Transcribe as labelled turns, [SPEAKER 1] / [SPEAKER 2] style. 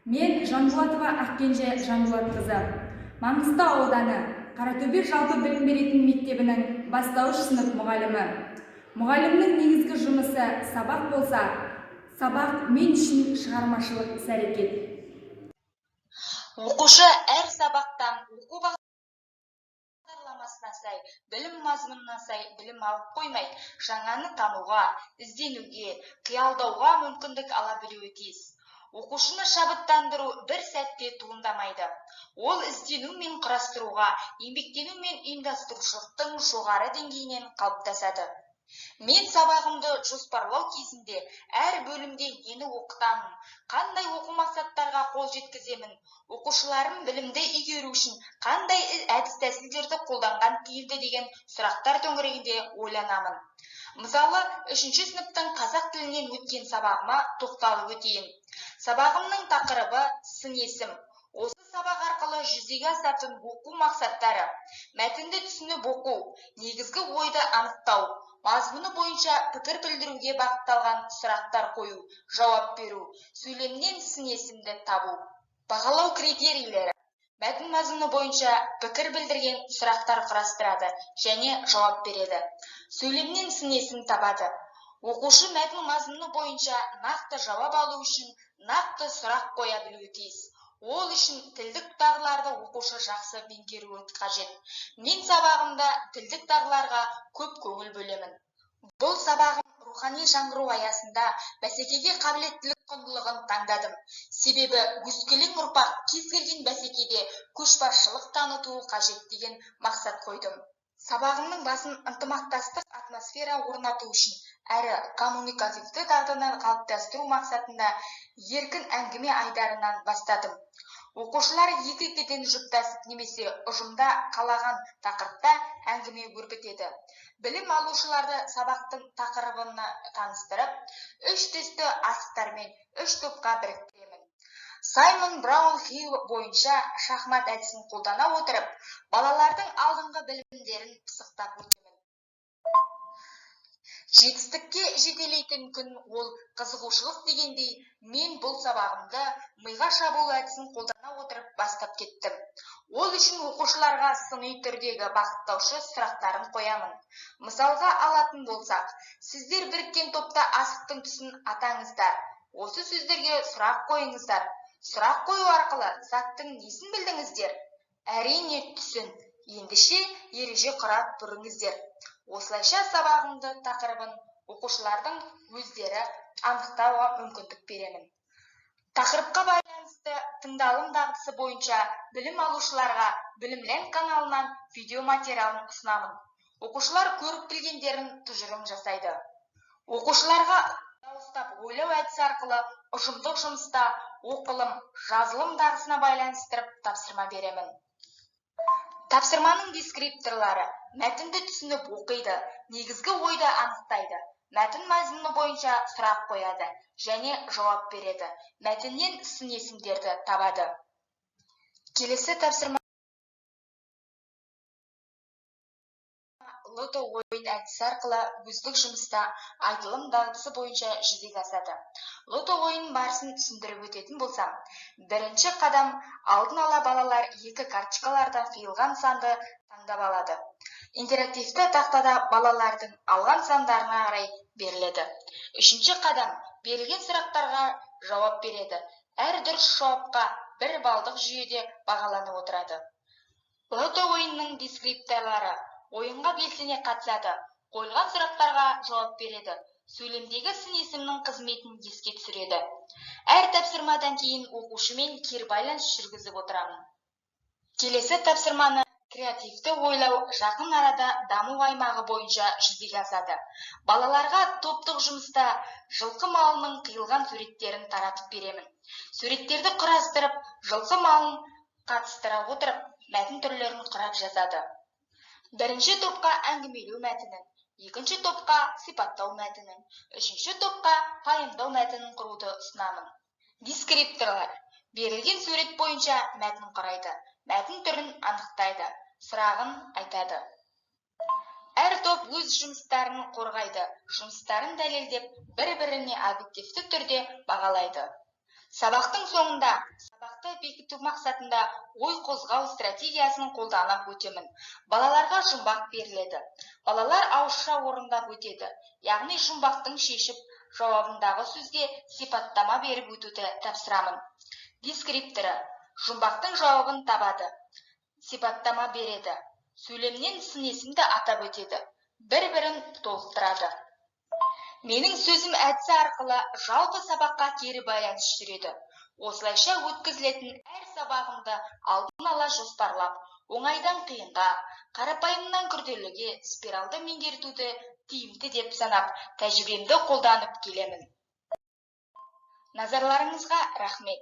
[SPEAKER 1] Мен Жанболатова Ақкенже Жанболатқызы, Маңғыстау ауданы Қаратөбе жалпы білім беретін мектебінің бастауыш сынып мұғалімі. Мұғалімнің негізгі жұмысы сабақ болса, сабақ мен үшін шығармашылық іс-әрекет.
[SPEAKER 2] Оқушы әр сабақтан оқу бағдарламасына сай, білім мазмұнына сай білім алып қоймай, жаңаны тануға, ізденуге, қиялдауға мүмкіндік ала білуі тиіс. Оқушыны шабыттандыру бір сәтте туындамайды. Ол іздену мен құрастыруға, еңбектену мен ұйымдастырушылықтың жоғары деңгейінен қалыптасады. Мен сабағымды жоспарлау кезінде әр бөлімде нені оқытамын, қандай оқу мақсаттарға қол жеткіземін, оқушыларым білімді игеру үшін қандай әдіс-тәсілдерді қолданған тиімді деген сұрақтар төңірегінде ойланамын. Мысалы, 3-ші сыныптың қазақ тілінен өткен сабағыма тоқталып өтейін. Сабағымның тақырыбы сын есім. Осы сабақ арқылы жүзеге асатын оқу мақсаттары: мәтінді түсініп оқу, негізгі ойды анықтау, мазмұны бойынша пікір білдіруге бағытталған сұрақтар қою, жауап беру, сөйлемнен сын есімді табу. Бағалау критерийлері: мәтін мазмұны бойынша пікір білдірген сұрақтар құрастырады және жауап береді, сөйлемнен сын есім табады. Оқушы мәтін мазмұны бойынша нақты жауап алу үшін нақты сұрақ қоя білуі тиіс. Ол үшін тілдік дағдыларды оқушы жақсы меңгеруі қажет. Мен сабағымда тілдік дағдыларға көп көңіл бөлемін. Бұл сабағым рухани жаңғыру аясында бәсекеге қабілеттілік құндылығын таңдадым. Себебі өскелең ұрпақ кез келген бәсекеде көшбасшылық танытуы қажет деген мақсат қойдым. Сабағымның басын ынтымақтастық атмосфера орнату үшін әрі коммуникативті дағдыны қалыптастыру мақсатында еркін әңгіме айдарынан бастадым. Оқушылар екі-екіден жұптасып немесе ұжымда қалаған тақырыпта әңгіме өрбітеді. Білім алушыларды сабақтың тақырыбына таныстырып, үш түсті асықтармен үш топқа біріктіремін. Саймон Браун Хилл бойынша шахмат әдісін қолдана отырып, балалардың алдыңғы білімдерін пысықтап өтемін. Жетістікке жетелейтін күн ол қызығушылық дегендей, мен бұл сабағымды миға шабуыл әдісін қолдана отырып бастап кеттім. Ол үшін оқушыларға сыни түрдегі бағыттаушы сұрақтарын қоямын. Мысалға алатын болсақ, сіздер біріккен топта асықтың түсін атаңыздар. Осы сөздерге сұрақ қойыңыздар. Сұрақ қою арқылы заттың несін білдіңіздер? Әрине, түсін. Ендеше ереже құрап көріңіздер. Осылайша сабағымды тақырыбын оқушылардың өздері анықтауға мүмкіндік беремін. Тақырыпқа байланысты тыңдалым дағдысы бойынша білім алушыларға Білімленд каналынан видеоматериалын ұсынамын. Оқушылар көріп білгендерін тұжырым жасайды. Оқушыларға дауыстап ойлау әдісі арқылы ұжымдық жұмыста оқылым, жазылым дағдысына байланыстырып тапсырма беремін. Тапсырманың дескрипторлары: мәтінді түсініп оқиды, негізгі ойды анықтайды, мәтін мазмұны бойынша сұрақ қояды және жауап береді, мәтіннен сын есімдерді табады. Келесі тапсырма лото ойын әдісі арқылы өздік жұмыста айтылым дағдысы бойынша жүзеге асады. Лото ойын барысын түсіндіріп өтетін болсам, бірінші қадам: алдын ала балалар екі карточкалардан қиылған санды таңдап алады. Интерактивті тақтада балалардың алған сандарына қарай беріледі. Үшінші қадам: берілген сұрақтарға жауап береді. Әр дұрыс жауапқа бір балдық жүйеде бағаланып отырады. Лото ойынының дескрипторлары: ойынға белсене қатысады, қойылған сұрақтарға жауап береді, сөйлемдегі сын есімнің қызметін еске түсіреді. Әр тапсырмадан кейін оқушымен кері байланыс жүргізіп отырамын. Келесі тапсырманы креативті ойлау жақын арада даму аймағы бойынша жүзеге асады. Балаларға топтық жұмыста жылқы малының қиылған суреттерін таратып беремін. Суреттерді құрастырып, жылқы малын қатыстыра отырып, мәтін түрлерін құрап жазады. Бірінші топқа әңгімелеу мәтінін, екінші топқа сипаттау мәтінін, үшінші топқа пайымдау мәтінін құруды ұсынамын. Дескрипторлар берілген сурет бойынша мәтін құрайды, мәтін түрін анықтайды, сұрағын айтады. Әр топ өз жұмыстарын қорғайды, жұмыстарын дәлелдеп, бір-біріне объективті түрде бағалайды. Сабақтың соңында сабақты бекіту мақсатында ой қозғау стратегиясын қолданып өтемін. Балаларға жұмбақ беріледі. Балалар ауызша орындап өтеді. Яғни жұмбақтың шешіп, жауабындағы сөзге сипаттама беріп өтуді тапсырамын. Дескрипторы жұмбақтың жауабын табады, сипаттама береді. Сөйлемнен сын есімді атап өтеді. Бір-бірін толықтырады. Менің сөзім әдісі арқылы жалпы сабаққа кері байланыс жүреді. Осылайша өткізілетін әр сабағымды алдын ала жоспарлап, оңайдан қиынға, қарапайымнан күрделіге спиралды меңгертуді тиімді деп санап, тәжірибемді қолданып келемін. Назарларыңызға рахмет.